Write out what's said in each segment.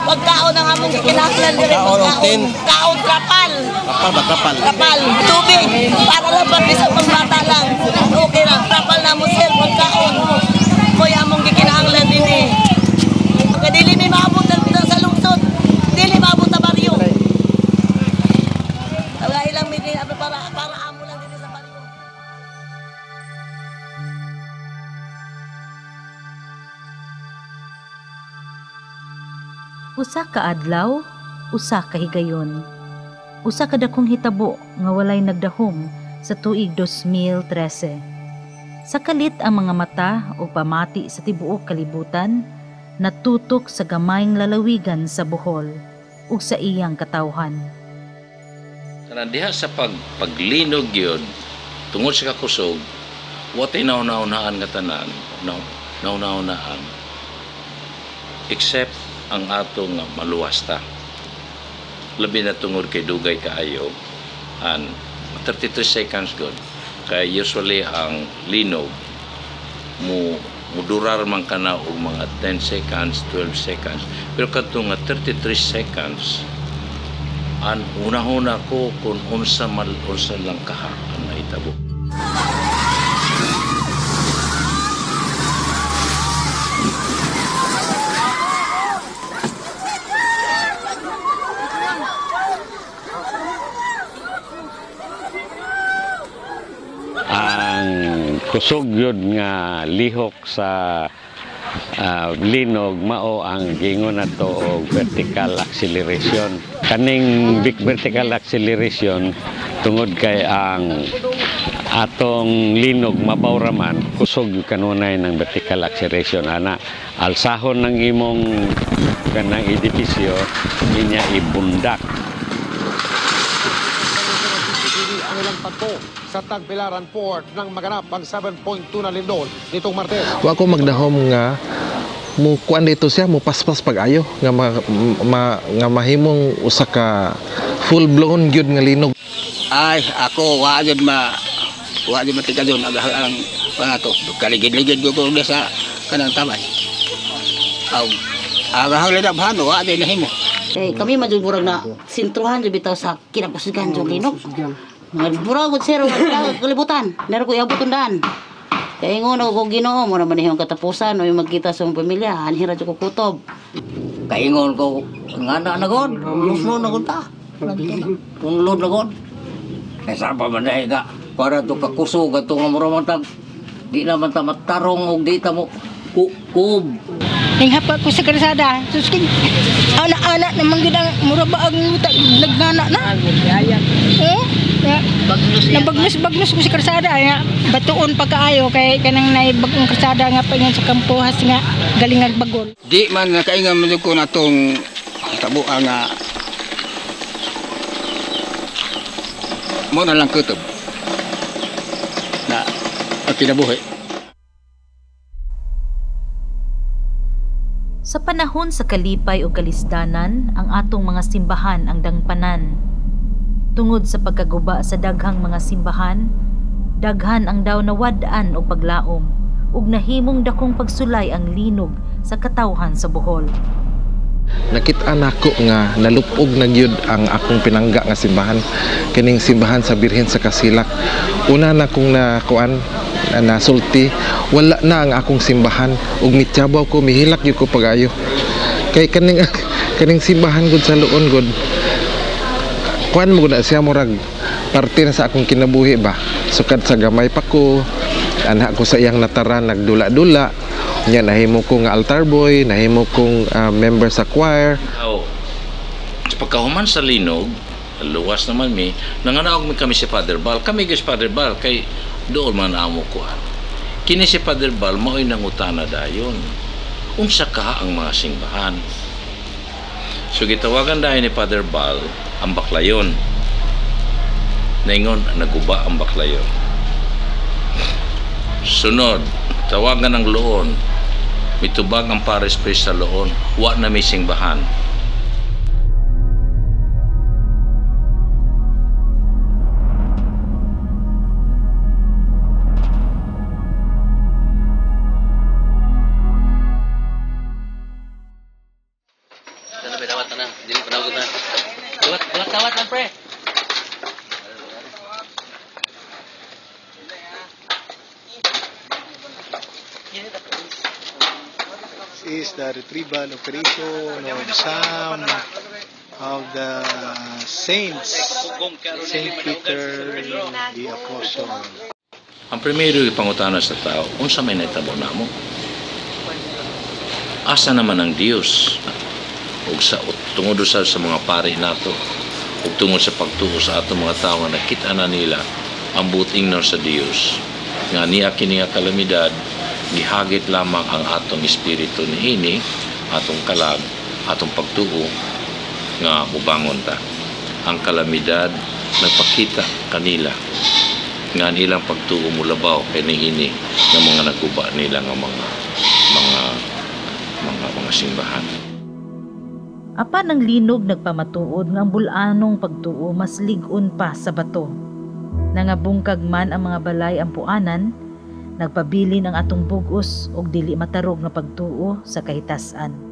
Pagkaon ang among gikinahanglan diri, pagkaon. Kaon trapal. Kapal ba kapal? Trapal, tubig para lang pag bisan pang bata lang. Okay na, trapal na mo sir pagkaon. Mo'y among gikinahanglan dinhi. Kay dili mi maabot sa lungsod. Dili maabot sa baryo. Wala ilang mi para amo lang dinhi sa baryo. Usa ka adlaw, usa ka higayon. Usa ka dakong hitabo nga walay nagdahom sa tuig 2013. Sa kalit ang mga mata o pamati sa tibuok kalibutan, natutok sa gamayng lalawigan sa Bohol ug sa iyang katawhan. Kana diha sa paglinog yun, tungod sa kakusog, watay nauna-unaan nga tanan, nauna-unaan, except ang ato nga maluwas ta. Labi na tungod kay dugay kaayo, and 33 seconds good. Kaya usually ang linog, mudurar man ka na og mga 10 seconds, 12 seconds. Pero kadto nga 33 seconds, an una-una ko kung unsa mal unsa lang kaha ang nahitabo. Ang kusog yun nga lihok sa linog mao ang gingon nato og vertical acceleration. Kaning big vertical acceleration tungod kay ang atong linog mabaw raman, kusog yun kanunay ng vertical acceleration ana. Alsahon ng imong kanang edipisyo inya ibundak. Ang ilang tagpo sa Tagbilaran Port nang maganap ang 7.2 na lindol nitong Martes. Wa ko magdahom nga mo kuan dito siya mo paspas pag-ayo nga nga mahimong usa ka full blown gyud nga linog. Ay ako wa gyud matigadon ang pangato kaligid-ligid ko sa kanang tabay. Aw agahang ledabhan wa gyud nahimo. Eh kami man jud murag na sentruhan jud bitaw sa kinapusigan jud linog. Murag gud sir kalibutan. Naro ko iabot undan. Kay ingon ako Ginoo mo naman iyong katapusan o yung magkita sa imong pamilya anhi ra jud ko kutob. Kaingon ko ngana na god, lusno na god ta. Tunglod na god. Kay saba man dai ka para to kakusog ato nga mura man tag di naman ta matarong og di ta mo kub. Hinghapa ko sa kalsada. Suskin ana-ana naman gid ang mura ba ang nagnana na. Eh? Nabagnos-bagnos ko sa kalsada nga batuon pagkaayo kay kanang naibagong kalsada nga paingon sa Kampuhas nga galing bagol. Di man nakaingon man ko natong tabo nga mo na lang kutob na ang kinabuhi. Sa panahon sa kalipay o kalisdanan, ang atong mga simbahan ang dangpanan. Tungod sa pagkaguba sa daghang mga simbahan, daghan ang daw nawad-an og paglaom ug nahimong dakong pagsulay ang linog sa katawhan sa Bohol. Nakita nako nga nalupog na gyud ang akong pinangga nga simbahan, kining simbahan sa Birhen sa Kasilak. Una na kong nakuan nasulti, wala na ang akong simbahan ug mityabaw ko, mihilak gyud ko pag-ayo. Kay kaning kaning simbahan gud sa Luon gud. Kuan mo gud na siya murag parte na sa akong kinabuhi ba. Sukad sa gamay pa ko, anak ko sa iyang nataran nagdula-dula. Nya nahimo ko nga altar boy, nahimo kong member sa choir. Now, pagkahuman sa linog, luwas naman mi, nanganaog mi kami si Father Bal. Kami si Father Bal kay dool man amo kuan. Kini si Father Bal mao'y nangutana dayon. Unsa ka ang mga simbahan? So gitawagan dayon ni Father Bal ang Baclayon. Naingon, naguba ang Baclayon. Sunod, tawagan ang Loon. Mitubag ang parish priest sa Loon, wa na may simbahan. Is the retrieval operation of some of the saints, Saint Peter the Apostle. Ang primero ipangutana sa tao, unsa may nahitabo namo? Asa naman ang Dios? Ug sa tungod sa mga pari nato, ug tungod sa pagtuo sa atong mga tawo nga nakita na nila ang buting sa Dios nga niya kini nga kalamidad, gihagit lamang ang atong espiritu niini, atong kalag, atong pagtuo nga mubangon ta. Ang kalamidad nagpakita kanila nga nilang pagtuo mulabaw kay niini nga mga naguba nila nga mga simbahan. Apan ang linog nagpamatuod nga ang bul-anong pagtuo mas lig-on pa sa bato. Nangabungkag man ang mga balay ang puanan, nagpabilin ang atong bug-os og dili matarog nga pagtuo sa kahitas-an.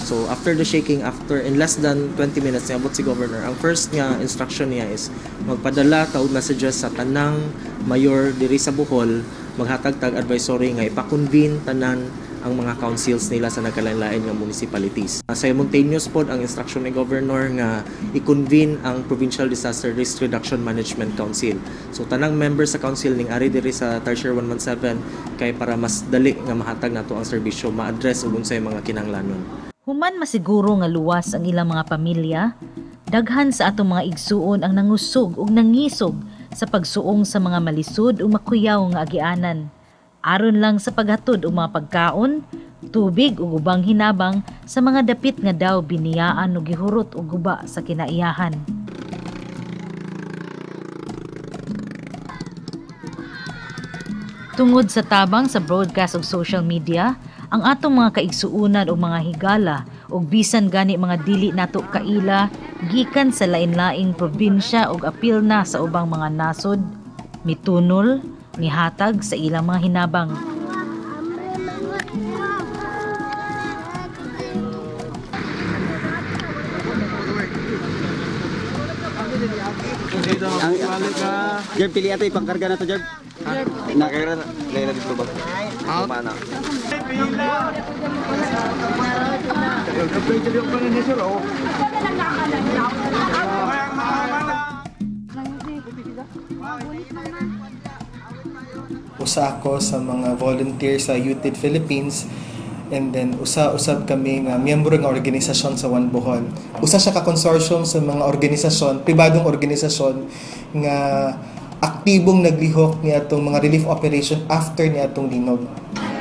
So after the shaking, after in less than 20 minutes niabot si governor. Ang first nga instruction niya is magpadala ta og messages sa tanang mayor diri sa Bohol, maghatag tag advisory nga ipa-convene tanan ang mga councils nila sa nagkalain-lain nga municipalities. Simultaneous pod ang instruction ni governor nga i-convene ang Provincial Disaster Risk Reduction Management Council. So tanang members sa council ning ari diri sa Tarsier 117 kay para mas dali nga mahatag nato ang serbisyo, ma-address ug unsay mga kinahanglanon. Human masiguro nga luwas ang ilang mga pamilya, daghan sa atong mga igsuon ang nangusog ug nangisog sa pagsuong sa mga malisod ug makuyaw nga agianan. Aron lang sa paghatod og mga pagkaon, tubig ug ubang hinabang sa mga dapit nga daw biniyaan ug gihurot og guba sa kinaiyahan. Tungod sa tabang sa broadcast ug social media, ang atong mga kaigsuonan o mga higala ug bisan gani mga dili nato kaila gikan sa lain-laing probinsya ug apil na sa ubang mga nasod, mitunol, mihatag sa ilang mga hinabang. Jerb, pili ato ipangkarga na to, Jerb. Nakarga na. Laila dito ba? Kumana. Usa ako sa mga volunteer sa YouthAid Philippines, and then usa-usab kami nga miyembro nga organisasyon sa One Bohol. Usa siya ka consortium sa mga organisasyon, pribadong organisasyon nga aktibong naglihok niadtong mga relief operation after niadtong linog.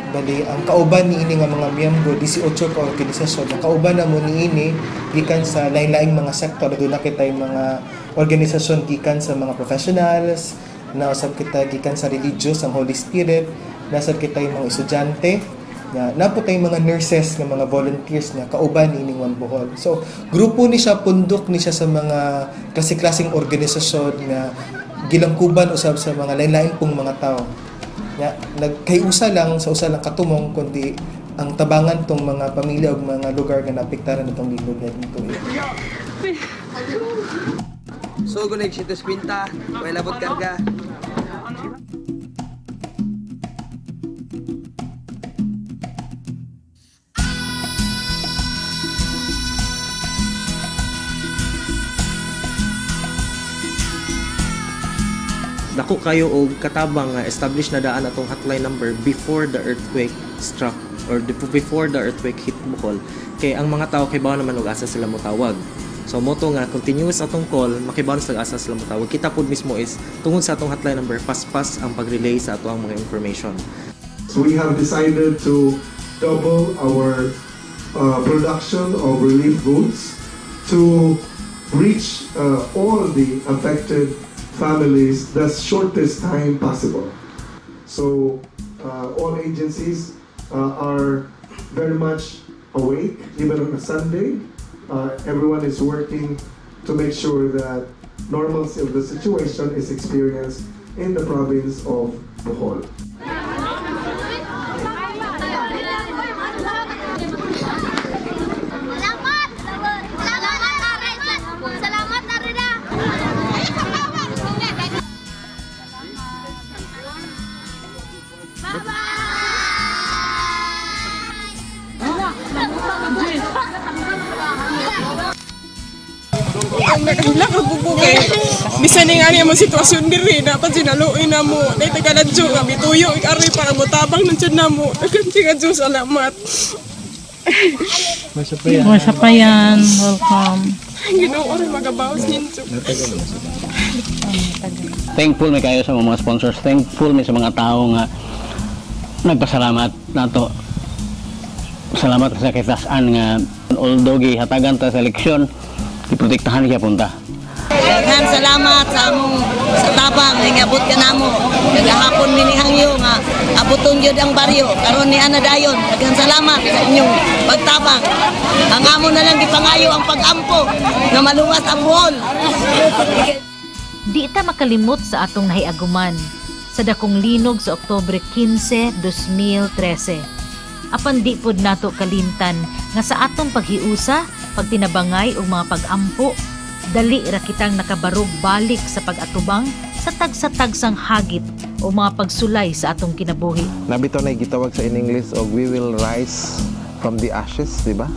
Bali ang kauban niini nga mga miyembro, 18 ka organisasyon, ang kauban namo niini gikan sa lain-laing mga sektor. Doon na kita yung mga organisasyon gikan sa mga professionals, nausab kita gikan sa religious, ang Holy Spirit, nasab kita yung mga estudyante, na napo tayong mga nurses nga mga volunteers na kauban niining One Bohol. So grupo ni siya, pundok ni siya sa mga klase-klaseng organisasyon nga gilangkuban usab sa mga lain-lain pong mga tao. Nga nagkayusa lang sa usa lang katumong kundi ang tabangan tong mga pamilya ug mga lugar nga naapektaran nitong linog na dito. So, gunig siya pinta, may labot karga. Dako kayo og katabang nga establish na daan atong hotline number before the earthquake struck or before the earthquake hit Bohol. Kay ang mga tao kay bawo naman og asa sila motawag. So moto nga continuous atong call, makibaw sa asa sila motawag. Kita pud mismo is tungod sa atong hotline number paspas ang pag-relay sa ato ang mga information. So we have decided to double our production of relief goods to reach all the affected families the shortest time possible. So all agencies are very much awake, even on a Sunday. Everyone is working to make sure that normalcy of the situation is experienced in the province of Bohol. Bisan nga niya mo sitwasyon diri na pa sinaluin na mo na tagaladyo nga mituyo ari para mo tabang ng tiyan na mo. Nagkanti Diyos, salamat. Masapayan, welcome. Ginoo rin magabawas ninyo. Thankful may kayo sa mga sponsors, thankful may sa mga tao nga nagpasalamat nato. Salamat sa kitasan nga although gihatagan ta sa eleksyon, giprotektahan siya punta. Daghan salamat sa among sa tabang nga abot ka namo. Kagahapon minihangyo nga abuton gyud ang baryo karon ni ana dayon. Daghan salamat sa inyong pagtabang. Ang amo na lang gipangayo ang pag-ampo nga maluwas ang Bohol. Di ta makalimot sa atong nahiaguman sa dakong linog sa Oktubre 15, 2013. Apan di pod nato kalimtan nga sa atong paghiusa, pagtinabangay ug mga pag-ampo, dali ra kitang nakabarog balik sa pag-atubang sa tagsa-tagsang hagit o mga pagsulay sa atong kinabuhi. Naa bitaw na gitawag sa in English og "We will rise from the ashes," di ba?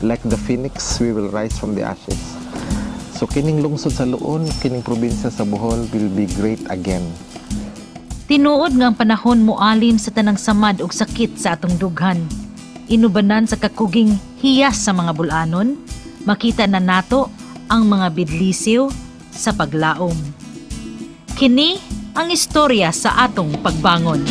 Like the phoenix, we will rise from the ashes. So kining lungsod sa Loon, kining probinsya sa Bohol will be great again. Tinuod nga ang panahon moalim sa tanang samad ug sakit sa atong dughan. Inubanan sa kakuging hiyas sa mga bulanon, makita na nato ang mga bidlisiw sa paglaom. Kini ang istorya sa atong pagbangon.